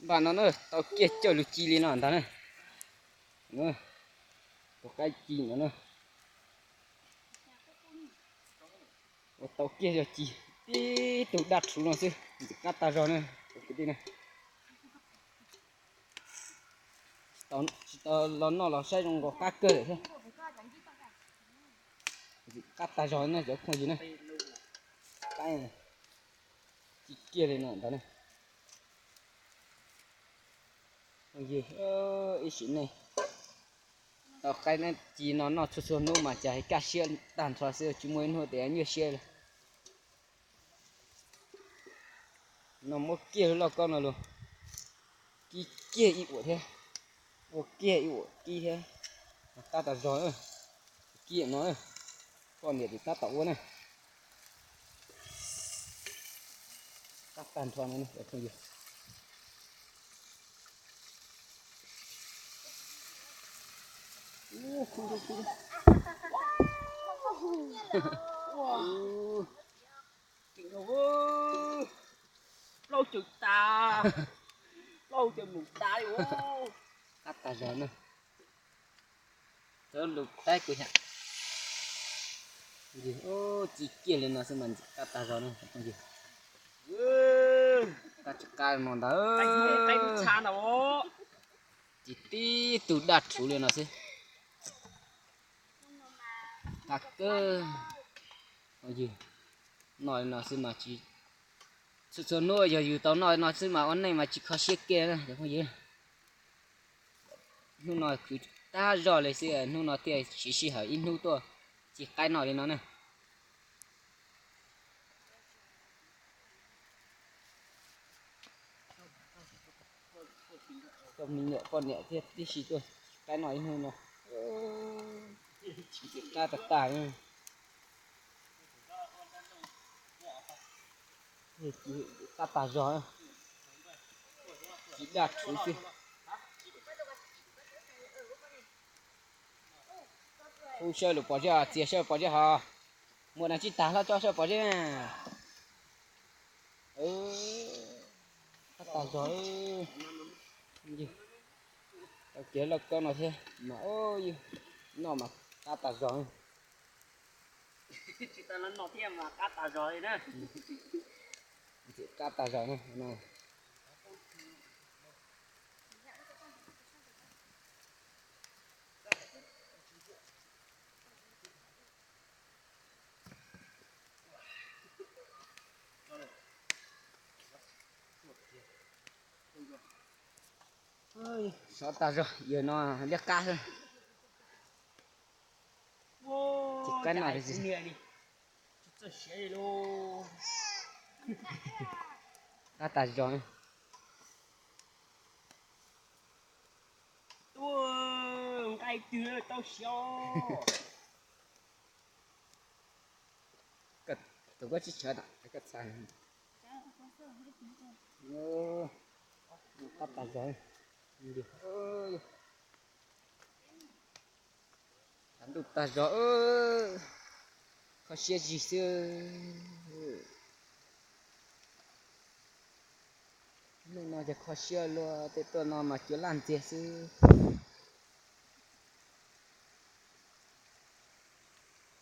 Pam no na, tau kiag coj lug ci li no ntag na. Tus qaib ci no na, ua tau kiag yog ci tib tug daj rhuv no xwb, ntxim qab tag zog na kwv tij na. Tsis tau los noj los saib zoo nkaus qab kawg lawm thiab. Ntxim qab tag zog na cov phooj ywg na. Qaib ci kiag li no ntag na. Phooj ywg, ib sim neej tau qaib ci no noj txhua txhua hnub mas cas kaj siab tag nrho xwb, tsis muaj ib hnub tias nyuaj siab li. No muab kiag lub lauj kaub no los kib kiag ib uam thiab, ua kiag ib uam kib thiab, qab tag zog. Kib no, poj niam tsis tab tom ua na. Qab tag nrho no na cov phooj ywg. Plaub caug tas, plaub caug mus tas li. Qab tag zog na. Txhob lus taib kuv yam. Ci kiag li no xwb mas ntxim qab tag zog na. Qab tsis qab no ntag. Ci tib tug daj rhuv li no xwb. Qab kawg. Noj li no xwb mas tsis, txhua txhua hnub yog yus tau noj li no xwb mas ua neej mas tsis kho siab kiag na cov phooj ywg. Hnub no khwv tag zog li xwb, hnub no thiaj siv sij hawm ib hnub tuaj ci qaib noj li no na. Coj me nyuam poj niam thiab tib si tuaj qaib noj ib hnub no. Ntxim qab tag tag. Qab tag zog, ci daj rhuv xwb. Ub, saib lus pom zeb, txias saib pom zeb hos. Muaj dab tsi tag hlob tsob saib pom zeb na. Qab tag zog. Tau kiag lauj kaub no thiab mas noj mas qab tag zog. Tsis tau no thiab mas qab tag zog li na. Ntxim qab tag zog na. Sov tag zog, yawg no liab qab xwb. Ces qaib no li. Qab tag zog. Nqaij twg tau siav. Tus koj tsis tshawv na, koj txhais. Qab tag zog. Ntuj tag zog, kho siab zig xwb. Hnub no ces kho siab luaj, tej tuaj no mas cuag laj ntxiag xwb.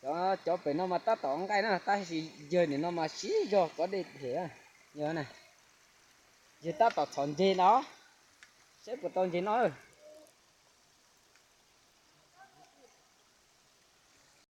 Cov, cov pem no mas tab tom nqaij na, tab sis yawg nim no mas siv zog kov dej phem. Yog na, yawg tab tom txhom ntses no, saib puas tau ntses no.